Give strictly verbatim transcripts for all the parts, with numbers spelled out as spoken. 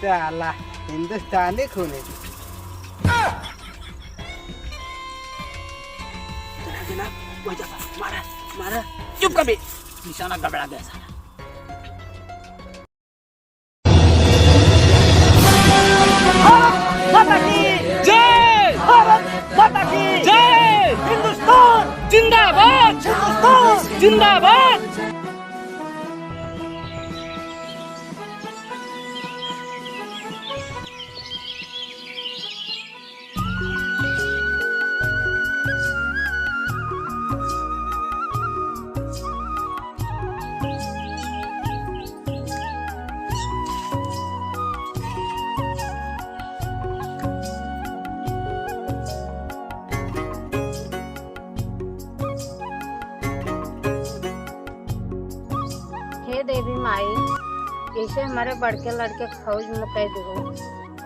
साला हिंदुस्तानी खून है। चला, चला, वही जा, मारा, मारा। चुप कर बे, निशाना गड़बड़ा गया साला। भारत माता की जय! भारत माता की जय! हिंदुस्तान जिंदाबाद! हिंदुस्तान जिंदाबाद! हे देवी माई, जैसे हमरे बड़के लड़के फौज में कइ दिहो,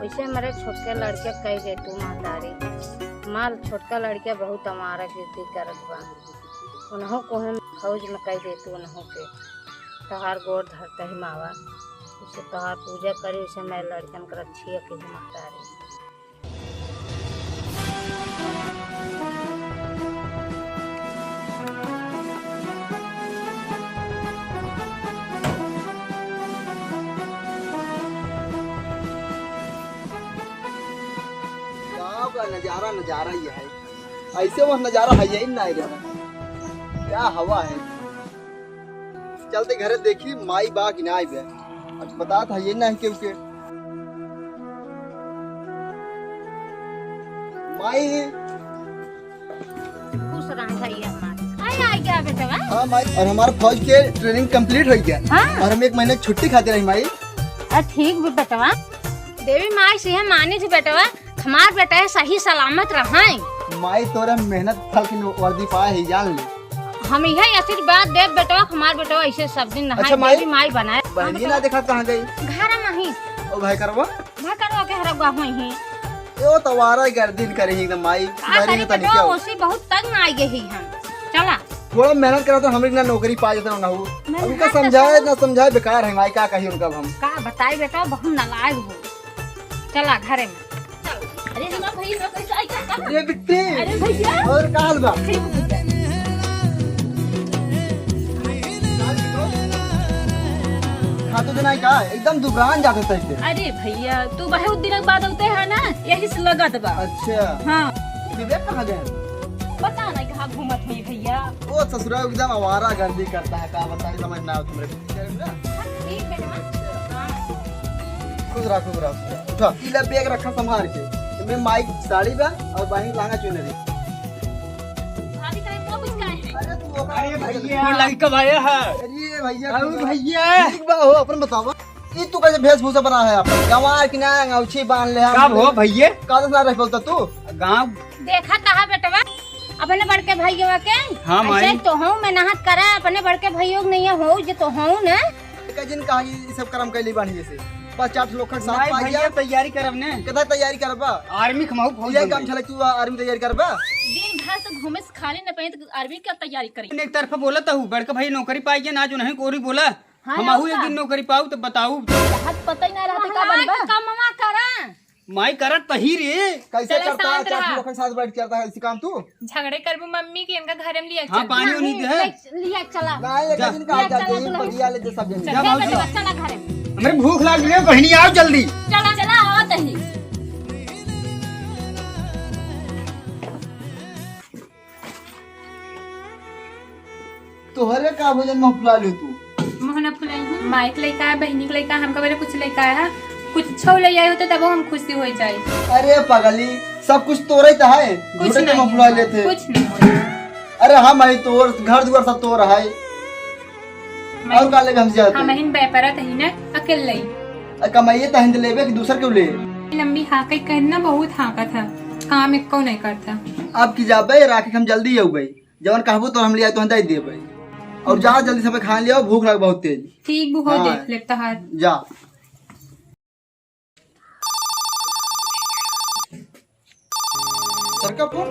वैसे हमरे छोटके लड़के कइ दे तू महतारी। माल छोटका लड़के बहुत हमारा गिरती करत बा, उन्हों को हम फौज में कइ दे तू उन्हों के। तोहार गोड़ धरते ही मावा, उसे तोहार पूजा करी, उसे मैं लड़कन के रखिए के महतारी। गाँव का नजारा, नजारा ही है। ऐसे वो नजारा है यही ना रहा। क्या हवा है। चलते घरे देखी माई बा कि नाई बे। आज पता था ये नहीं केहू के। माई। खुश रह भैया हमार। आय, आय गया बेटवा। हाँ माई, और हमार फौज के training complete होइ गया। हाँ। और हम एक महीने की छुट्टी खातिर रही माई। आ, ठीक बे बेटवा। देवी माई से मानी थी बेटवा, हमार बेटा सही सलामत रहइ। माई तोरे मेहनत फल की वर्दी पाए ही जान ले। हम इहे आशीर्वाद देब बेटवा, हमार बेटवा ऐसे सब दिन नहाए, अच्छा, माई। देवी माई बनाए। बहनी ना देखा कहाँ गई? घर में ही। ओ भाई करवा? घर करवा के हरगवा हुई ही। यो तो वारा गर्दिन करे ही एकदम माई। का करी बेटवा, ओसी बहुत तंग आ गए ही हम। चला। थोड़ा मेहनत करा तो हमरे ना नौकरी पा जाते ना हो। अब उनका समझाए ना समझाए बेकार है माई, का कही उनका अब हम। का बताई बेटा, बहुत नालायक हो। चला घरे में। अरे रे माँ, भैया, कैसे आई, क्या, क्या? अरे बिट्टी। अरे भैया। और का हाल बा? ठीक है। खा तो देना है का? एकदम दुबरान जाते तैसे। अरे भैया, तू बहुत दिन के बाद आते है ना, यही से लगत बा। अच्छा। हाँ। विवेक कहाँ गए? पता नहीं कहाँ घूमत हुई भैया। वो ससुरा एकदम आवारा गर्दी करता है, का बताए, समझ ना आओ तुमरे। ठीक है ना? हाँ। खुश रहा, खुश रहा। उठा। ई ले बैग रखा संभाल के। इनमें माई साड़ी बा और बहिन लहंगा चुनरी। भाभी का वो कुछ का है? अरे तू ओकरा अरे भैया। वो लड़का भाया है। अरे भैया, अरे ठीक बा। भैया। ठीक बा हो, अपन बतावा। ई तू कैसे वेशभूषा बना है आप? गंवार की ना अंगौछी बांध ले हम। का हो भैया? का दस ना रह बोलता तू? गाँव देखा कहा बेटवा, अपने बड़के भैया के। हाँ, माई। ऐसे तो हूँ, मेहनत करा, अपने बड़के भैया के नहीं हो, जे तो हूँ ना। का जिन कहा कि ई सब कर्म कैली बानी जैसे। पाँच चार लोग के साथ माई पाई भैया जा। तैयारी करब ने। कितना तैयारी करबा? आर्मी खमाऊ फौज ये बन काम गई। चले तू आर्मी तैयारी करबा? दिन भर तो घूमे से खाली न पाए तो आर्मी क्या तैयारी करी? एक तरफा बोलत हूँ, बड़का भाई नौकरी पाई गया ना, जो नहीं कोरी बोला। हाँ, हम आहू और एक का? दिन नौकरी पाऊ तो बताऊ। हाथ पता ही ना रहते का बनबा? कमवा करा। माई करत तही रे। कैसे चला, करता है? शांत चार रहा। लोग के साथ बैठ के करता है इसी काम तू? झगड़े करबू मम्मी के, इनका घर में लिया हाँ, चल। पानी उनी दे। ले, लिया चला। ना, ये जा। कहीं का लिया जाके चला यही दुल्हन। पटिया ले दे सब जने। चल, जा, हे भाभी। बेटवा, चला घरे। हमरे भूख लाग गई है, बहिनी आओ जल्दी। चला, चला, आओ तही। तोहरे का भोजन मुँह फुला ले तू? मुँह न फुलाई हूँ। माई के लइका है, बहिनी के लइका है, हमका बोले कुछ लइका है, कुछ छौ ले आए होते तब हम खुशी हो जाए। अरे पगली, सब कुछ तोरे ही तो है, कुछ झूठे के नहीं मुँह फुला होता, लेते। कुछ नहीं होता। अरे हाँ माई, तोर घर दुआर सब तोर है। माई, और का लेबे हमसे जाते? हम हिन बेपरत ही ना, अकेले ही। अरे कमाइए तो हिंद लेबे कि दूसर क्यों ले? लंबी हाँके कहना बहुत हाँका था, काम एको नहीं करता। अब की जाबे, राखी हम जल्दी अउबे। जवन कहबो तो हम लिया तो हम दे देबे। और जा जल्दी सबे खाना लियाओ, भूख लग बहुत तेज। ठीक, वो हो हाँ। देख लेता हाथ। जा। सर का फोन।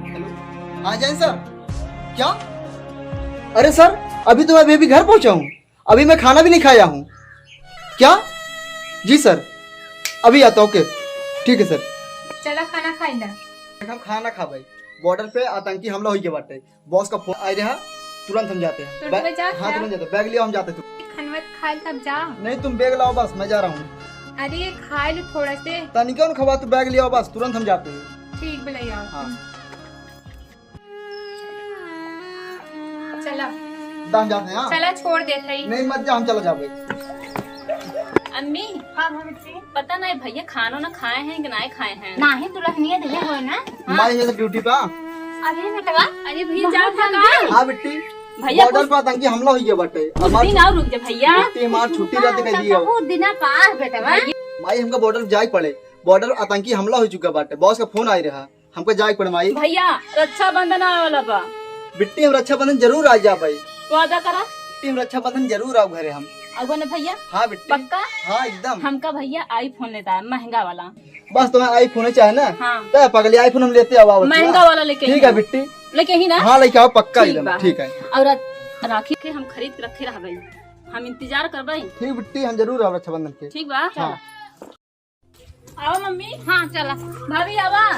हेलो। हाँ जैन सर। क्या? अरे सर, अभी तो मैं अभी, अभी घर पहुंचा हूँ, अभी मैं खाना भी नहीं खाया हूँ। क्या? जी सर, अभी आता हूँ। ओके, ठीक है सर। चला खाना खाई ना। हम खाना ना खा भाई, बॉर्डर पे आतंकी हमला होइ गया बाटे। बॉस का फोन आइ रहा, तुरंत हम जाते हैं। तो बै-, मैं जा हाँ, क्या? तुरंत जाते। बैग लिया, हम जाते हैं। खानवा खाए तब जा। नहीं, तुम बैग लाओ बस, मैं जा रहा हूँ। अरे खाए लो थोड़ा से। तनिका न खवा, तू बैग लिया बस, तुरंत हम जाते हैं। ठीक, भले आओ। हाँ। चला। दा, हम जाते हैं, हाँ? चला, छोड़ देत हई। नहीं, मत जा, हम चला जाबे। अम्मी, हाँ, हाँ, बिट्टी। पता नहीं भैया खानो ना खाए हैं कि नाहीं खाए हैं। नाहीं, दुल्हनिया देहे होए ना। हाँ। माई, ये तो ड्यूटी पे। अरे बेटवा, अरे भैया, बहुत जात है जल्दी। का? हाँ, बिट्टी। भैया, बॉर्डर कुछ पर आतंकी हमला होइ गया बाटे। कुछ हमार दिन और रुक जा भैया। बिट्टी, हमार छुट्टी रद्द कर दिया। बहुत दिन पास बेटवा। माई, हमका बॉर्डर जाए पड़े। बॉर्डर आतंकी हमला होइ चुका बाटे। बॉस का फोन आइ रहा। हमको जाए के पड़े माई। भैया, रक्षाबंधन आवे वाला बा। बिट्टी, हम रक्षाबंधन जरूर आ जा भाई। वादा करा। बिट्टी, हम रक्षाबंधन जरूर आउ घरे हम। आउबा ना भैया? हाँ बिट्टी। पक्का? हाँ, एकदम। हमका भैया iPhone लेता है, महंगा वाला। बस तुम्हें iPhone ही चाहे ना? हाँ। तो पगली, iPhone हम लेते आवा, बच्चा। महंगा वाला लेके ठीक है ही। बिट्टी। लेके ही ना? हाँ, लेके आओ, पक्का ठीक एकदम, बा। ठीक है। और रा-, राखी के हम खरीद के रखे रहबे, हम इंतजार करबे। ठीक बिट्टी, हम जरूर आवे रक्षाबंधन के। ठीक बा? हाँ। आवा मम्मी। हाँ, चला। भाभी, आवा।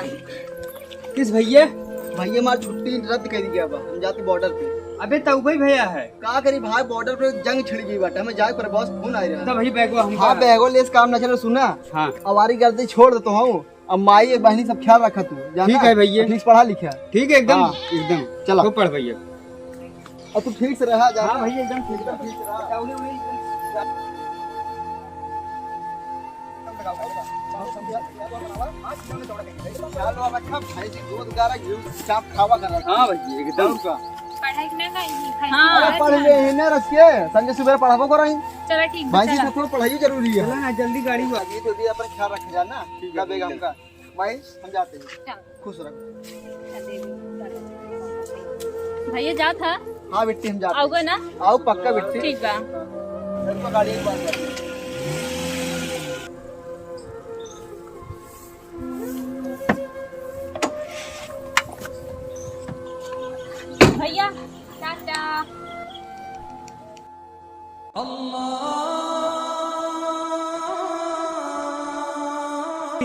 किस भैया? भैया, हमार छुट्टी रद्द कर दिया बा, हम जाते बॉर्डर पे। अबे, तउ भाई भैया है। का करी भाई, बॉर्डर पे जंग छिड़ गई बाटे, हमें जाए पर बॉस फोन आइ रहा। तब भाई बैगवा हम हाँ, बैगवा लेस काम ना चले, सुना। हाँ। आवारी गर्दी छोड़ देता हूँ, अब माई एक बहनी सब ख्याल रखा तू, जाना? ठीक है भैया। ठीक से पढ़ा लिखा। ठीक है, एकदम, हाँ। एकदम। चला। खूब पढ़ भैया। अब तू ठीक से रहा, जा। हाँ भैया, एकदम ठीक, एकदम ठीक से रहा। चलो, अब अच्छा, भाई जी, दूध गारा, घी चाप खावा कर रहा। हाँ भैया, एकदम। और का? पढ़ाई ना कहीं, खाई हाँ। अरे पढ़ ले ही ना रख के, संजय सुबह पढ़ाबो कराई। चलो ठीक बा, भाई जी, चलो। सबको पढ़ाई जरूरी है। चलो ना, जल्दी गाड़ी हुआ। ये तो भी अपन ख्याल रखे जाना, ठीक है, का बेगम का। माई, हम जाते हैं। चल। खुश रहो। भैया जात है? हाँ बिट्टी, हम जाते हैं। आओगे ना? आओ पक्का बिट्टी। ठीक बा। चल, तो गाड़ी के पास जाते हैं। भैया, टाटा।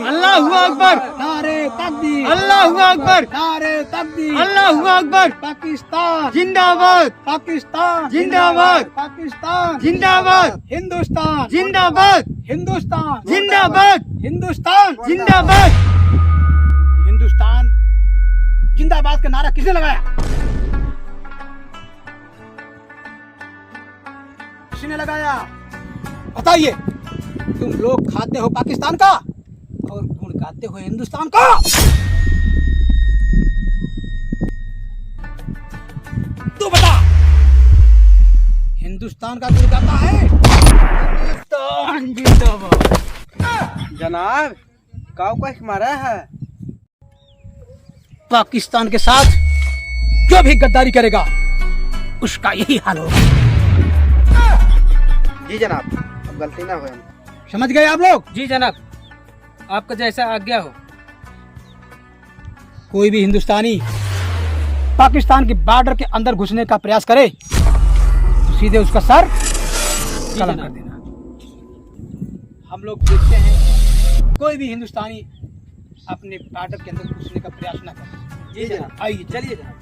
अल्लाहु अकबर। नारे तकबीर। अल्लाहु अकबर। नारे तकबीर। अल्लाहु अकबर। पाकिस्तान जिंदाबाद। पाकिस्तान जिंदाबाद। पाकिस्तान जिंदाबाद। हिंदुस्तान जिंदाबाद। हिंदुस्तान जिंदाबाद। हिंदुस्तान जिंदाबाद। हिंदुस्तान जिंदाबाद का नारा किसने लगाया? किसने लगाया? बताइए, तुम लोग खाते हो पाकिस्तान का और गुण गाते हो हिंदुस्तान का। तू बता, हिंदुस्तान का गुण गाता है? हिंदुस्तान जिंदाबाद। जनाब, काऊ का मारा है? पाकिस्तान के साथ जो भी गद्दारी करेगा, उसका यही हाल होगा। जी जनाब, अब गलती ना होए। समझ गए आप लोग? जी जनाब, आपका जैसा आज्ञा हो। कोई भी हिंदुस्तानी पाकिस्तान के बॉर्डर के अंदर घुसने का प्रयास करे, तो सीधे उसका सर जी कलम जनाब। कर देना। हम लोग देखते हैं, कोई भी हिंदुस्तानी अपने बॉर्डर के अंदर घुसने का प्रयास ना करें। जी जनाब। आइए, चलिए जनाब।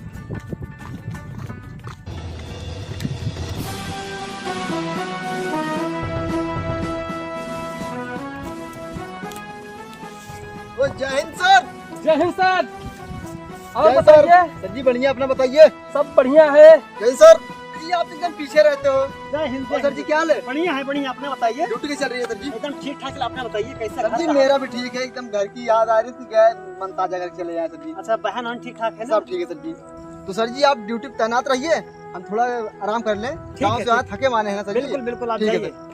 ओ, जय हिंद सर। जय हिंद सर। और जय सर। बताइए। सर जी बढ़िया, अपना बताइए। सब बढ़िया है। जय सर। जी, आप एकदम पीछे रहते हो। जय हिंद, और जय सर जी, हिंद। क्या हाल है? बढ़िया है, बढ़िया। अपना बताइए। ड्यूटी कैसी चल रही है सर जी? एकदम ठीक ठाक है। अपना बताइए, कैसा सर घर जी, का हाल? मेरा भी ठीक है, एकदम घर की याद आ रही थी, गया मन ताजा करके चले आए सर जी। अच्छा, बहन वहन ठीक ठाक है ना? सब ठीक है सर जी। तो सर जी, आप ड्यूटी पे तैनात रहिए, हम थोड़ा आराम कर लें। ठीक गाँव है, से आए, ठीक। थके माने हैं ना सर जी। बिल्कुल, बिल्कुल, आप ठीक है जाइए। सर।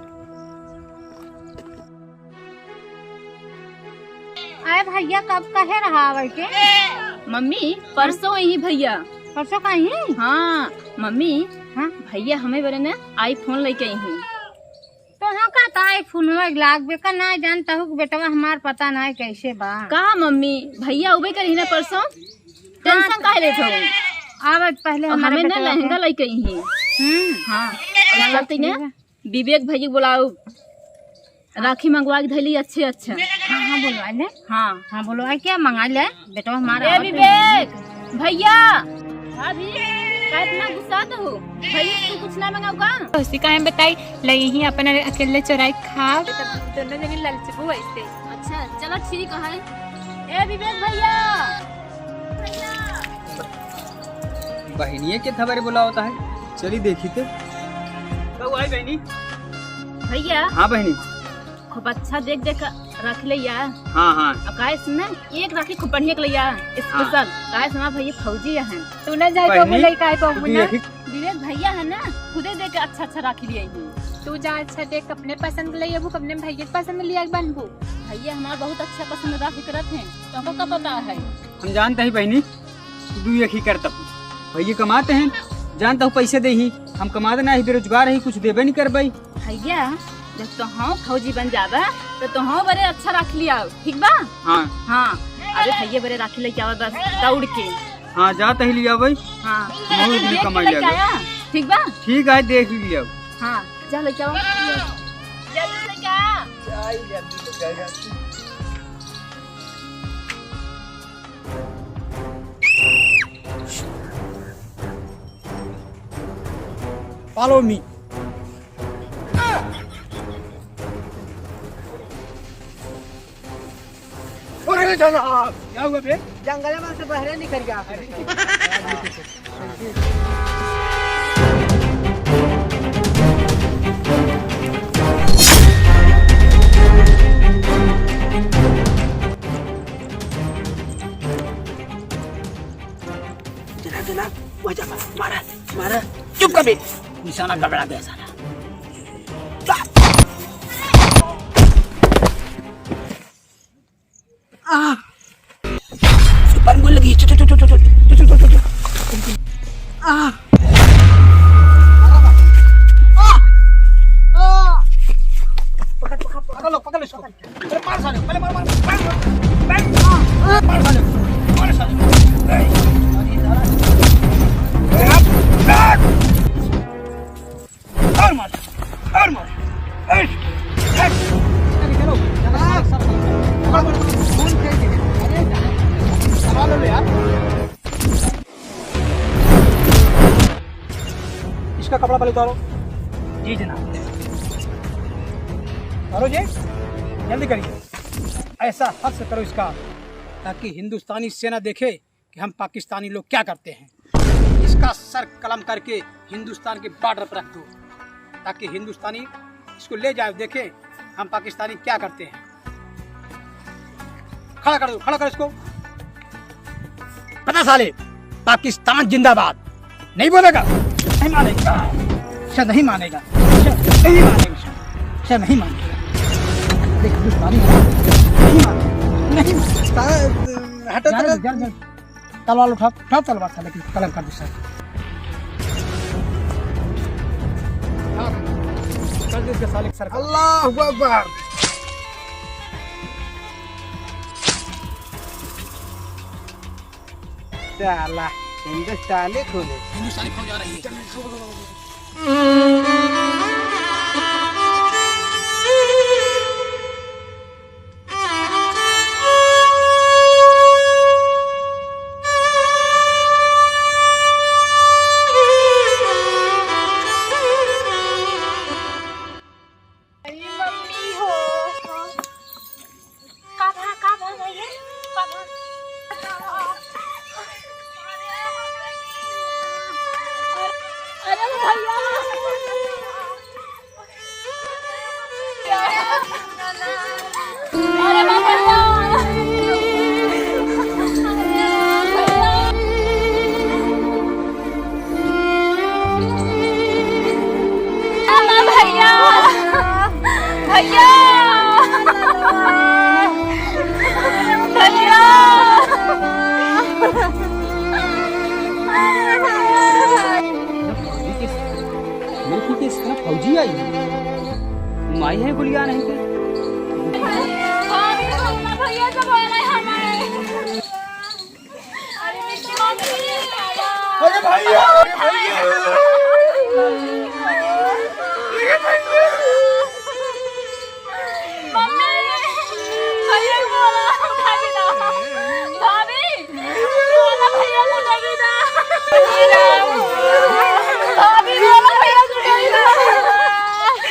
अरे भैया, कब कहे रहा आवे के? मम्मी, परसों ही भैया। परसों का ही? हाँ, मम्मी, हाँ? भैया हमें बोले ना, iPhone लेके आई हैं। तो हाँ, का तो iPhone में लाग बे का, ना जानता हूँ कि बेटवा हमार पता ना है कैसे बा। का मम्मी, भैया उबे करी ना परसों? हाँ, tension काहे लेत हो? आवे पहले और हमारे हमें ना बेटवा लहंगा के। लेके आई हैं। हम्म। हाँ, और चलती ना, विवेक भैया बुलाओ। राखी मंगवा के धइली अच्छे अच्छे। हाँ, हाँ, बोलवा ले। हाँ। हाँ, बोलवा के मंगा ले, बेटवा हमारा ए आवत है। विवेक, भैया। हाँ भी, का इतना गुस्सात हो? भैया, तू कुछ ना मंगाऊ का? तोहसे काहे बताई, ले यहीं अपन अकेले चोराई खाब। तब दोनों जने ललचबू ऐसे। अच्छा, चलो ठीक है। ए विवेक भैया। बहिनिये के थबरे बोलावत है, चली देखी ते। कऊ आई बहिनी? भैया। हाँ बहिनी। खूब अच्छा देख देख राखी लइया। हाँ, हाँ। और काहे सुन ना, एक राखी खूब बढ़िया के लइया, हाँ। Special। काहे सुना भैया फौजी है। तू ना जाए तो बहिनी, बोले काहे तू बहू भी ना। एक ही विवेक भैया है ना, खुदे देख के अच्छा अच्छा राखी लियाई हैं। तू जा अच्छा देख, अपने पसंद के लइया, अपने भैया के पसंद लिया के बान्हबू। भैया हमार बहुत अच्छा पसंद राखी करत हैं, तुमको का पता है? हम जानते हैं बहिनी, तू एक ही करत हूँ। भैया कमाते हैं, जानता हूँ पैसे दे ही, हम कमाते ना ही, बेरोजगार ही, कुछ देबे नहीं करबई। भैया, जब तो हम फौजी बन जाबा, तो तो हम बरे अच्छा राखी लियाओ, ठीक बा? हाँ। हाँ, अरे भैया बरे राखी लेके आवा बस, दौड़ के। हाँ, जा तही लियाओ भाई। हाँ, हम और भी देख के कमाई लेके लियाओ। आया, ठीक बा? ठीक है, देख लियाओ। हाँ, जा लेके आवा। जल्दी लेके आ। Follow me। अरे जनाब, क्या हुआ बे? जंगल में से बहरे निकल गया। जनाब, जनाब, वह जनाब, मारा, मारा। चुप कर बे। निशाना गड़बड़ा गया साला। आह! उसको बम गोली लगी। चल, चल, चल। आह! आह! आह! पकड़, पकड़, पकड़ लो, पकड़ लो इसको। अरे मार साले, पहले मार, मार, मार, मार, मार, मार साले, मार साले। ए, अरे साला। ए, आप, आ! और मार, और मार। ए, ए, चलो, चलो, सर, सर, सर। पकड़, पकड़, पकड़। फोन फेंक दे। अरे, संभाल लो यार। इसका कपड़ा पहले उतारो। जी जनाब। उतारो जी, जल्दी करिए। ऐसा हश्र करो इसका, ताकि हिंदुस्तानी सेना देखे कि हम पाकिस्तानी लोग क्या करते हैं। इसका सर कलम करके हिंदुस्तान के border पर रख दो, ताकि हिंदुस्तानी इसको ले जाए, देखे हम पाकिस्तानी क्या करते हैं। खड़ा कर दो, खड़ा कर इसको। पता साले, पाकिस्तान जिंदाबाद। नहीं बोलेगा? नहीं मानेगा। अच्छा, नहीं मानेगा। अच्छा, नहीं मानेगा। अच्छा, अच्छा, नहीं मानेगा। देख, हिंदुस्तानी है। नहीं मानेगा। नहीं मानेगा। हटो, जाने चलो। दो, जाने दो। तलवार उठाओ, उठाओ तलवार साले की, कलम कर दो सर। हाँ, कर दो इसके साले की सर। अल्लाहू अकबर। साला, हिंदुस्तानी खून है। हिंदुस्तानी फौज आ रही है। अरे मम्मी हो, का भा, का भा भैया, का भा? अरे भैया। अरे बाबा। अरे भैया। भैया। भैया। मेरे को किस तरह फौजी आई है? माई है गुड़िया नहीं के? भैया, सब हो रहा है हमारे। अरे भैया, अरे भैया, अरे भैया।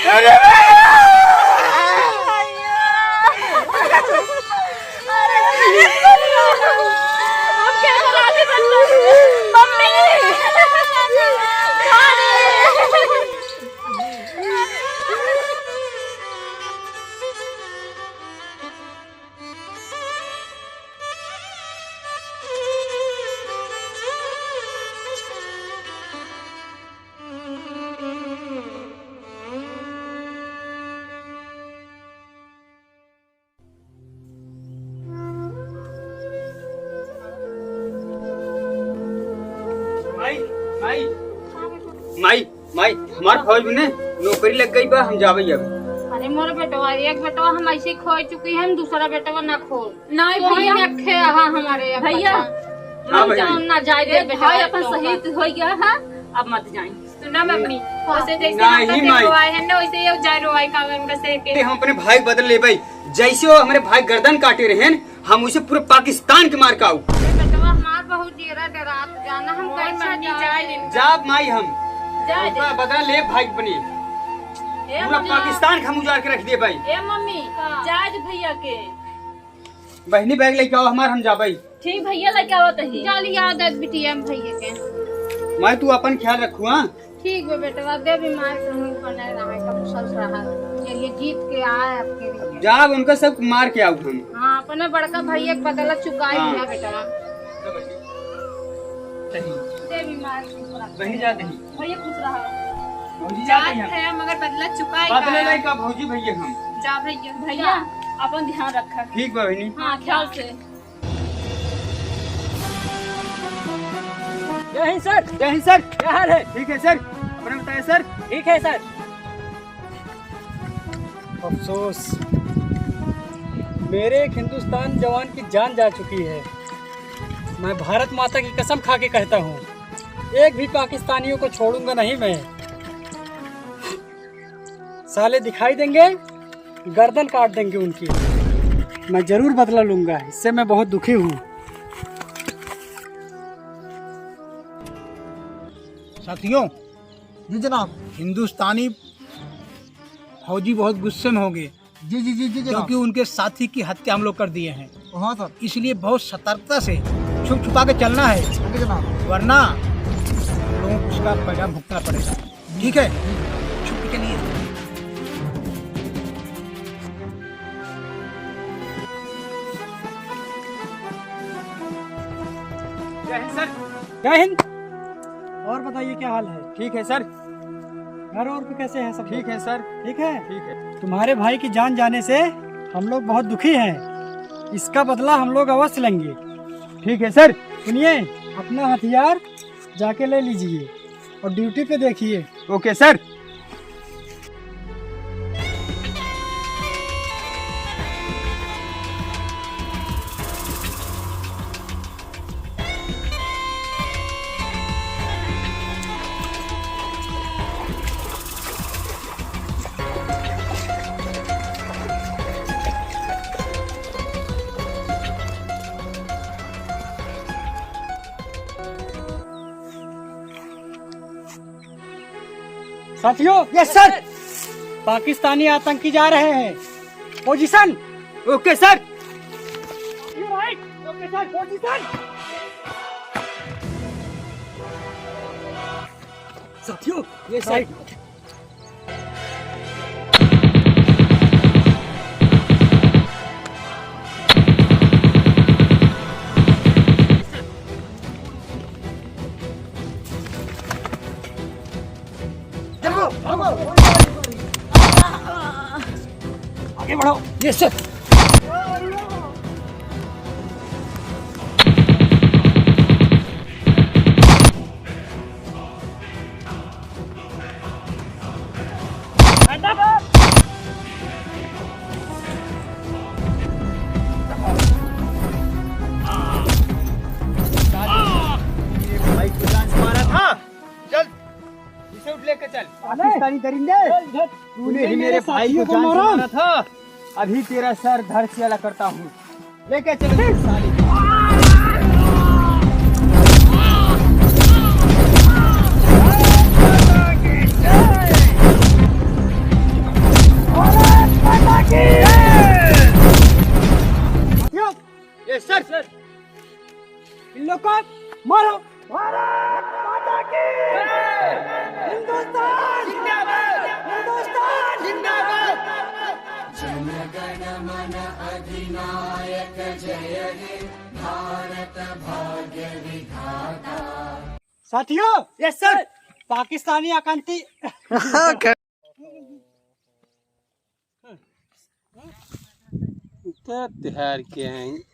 अरे भैया! अरे भैया! मम्मी! माई, माई, माई, माई, हमार फौज में नौकरी लग गई बा, हम जाबे अब। अरे मोर बेटवा, एक बेटवा हम ऐसे खो चुकी है, हम दूसरा बेटवा ना खो। नहीं तो भैया। हम अखे आहा हमारे अब भैया। बच्चा। हाँ हम भैया। जान ना जाए दे ए बेटवा भाई अपन तो शहीद हो गया है, अब मत जाए। सुना मम्मी, हाँ। उसे जैसे नहीं, हमका माई। रोवाए है ना, वैसे ये जाए रोवाए का उनका से के। हम अपने भाई के बदला लेबै, जैसे वो हमारे भाई गर्दन काटे रहे हैं, हम उसे पूरे पाकिस्तान के मार के आऊ। अरे बेटवा, हमार बहुत डेरा डरात जाना, हम मोर कैसे मम्मी जाए? जाए इनका। जाब माई हम। जाए उनका दे। बदला ले भाई अपने। ए पूरा मम्मी। पाकिस्तान के हम उजाड़ के रख देबै। ए मम्मी, का? जाए दे भैया के। बहिनी बैग लेके आओ हमार, हम जाबै। ठीक भैया लेके आवत ही। चल याद है बिटिया हम भैया के। माई तू अपन ख्याल रखू, हाँ? ठीक बा बेटवा, दे बीमार के मुंह पर नहीं रहा, कब सस रहा। ये, ये जीत के आए आपके लिए। जाब उनका सब मार के आऊ हम। हाँ, अपने बड़का भैया के बदला चुकाई हाँ। लिया बेटवा। सही। दे बीमार के ऊपर। बहिनी जा दही। भैया खुश रहा। भौजी जा जात रही है। है मगर बदला चुकाई बदले का। नहीं का भौजी भैया हम। जा भैया। भैया, अपन ध्यान रखा। ठीक बा बहिनी। हाँ, ख्याल से। जय हिंद सर। जय हिंद सर। क्या हाल है? ठीक है सर, अपना बताएं सर। ठीक है सर। अफसोस, मेरे एक हिंदुस्तान जवान की जान जा चुकी है। मैं भारत माता की कसम खा के कहता हूँ, एक भी पाकिस्तानियों को छोड़ूंगा नहीं मैं। साले दिखाई देंगे, गर्दन काट देंगे उनकी। मैं जरूर बदला लूंगा, इससे मैं बहुत दुखी हूँ। साथियों, जी जनाब। हिंदुस्तानी फौजी बहुत गुस्से में होंगे, जी, जी, जी, जी, जनाब। क्योंकि उनके साथी की हत्या हम लोग कर दिए हैं। हाँ, सर। इसलिए बहुत सतर्कता से छुप छुपा के चलना है, जी, जनाब। वरना हम लोगों को उसका पैगाम भुगतना पड़ेगा। ठीक है, छुप के चलिए। जय हिंद सर। जय हिंद। और बताइए, क्या हाल है? ठीक है सर। घर और पे कैसे हैं सब? ठीक है सर। ठीक है? ठीक है। तुम्हारे भाई की जान जाने से हम लोग बहुत दुखी हैं। इसका बदला हम लोग अवश्य लेंगे। ठीक है सर। सुनिए, अपना हथियार जाके ले लीजिए और ड्यूटी पे देखिए। ओके सर। साथियों, यस सर। पाकिस्तानी आतंकी जा रहे हैं। पोजीशन। ओके सर। राइट। ओके सर, पोजीशन। साथियों, ये साइड। आगे बढ़ो। यस सर। भाई को जान से मारा था। चल, इसे उठ लेके चल। पाकिस्तानी दरिंदे, तूने ही मेरे भाई को जान से मारा था। अभी तेरा सर धड़ से अलग करता हूँ। लेके चलो इस साले को। हिंदुस्तान जिंदाबाद। हिंदुस्तान जिंदाबाद। साथियों, यस सर। पाकिस्तानी आतंकी तो तिहार के हैं।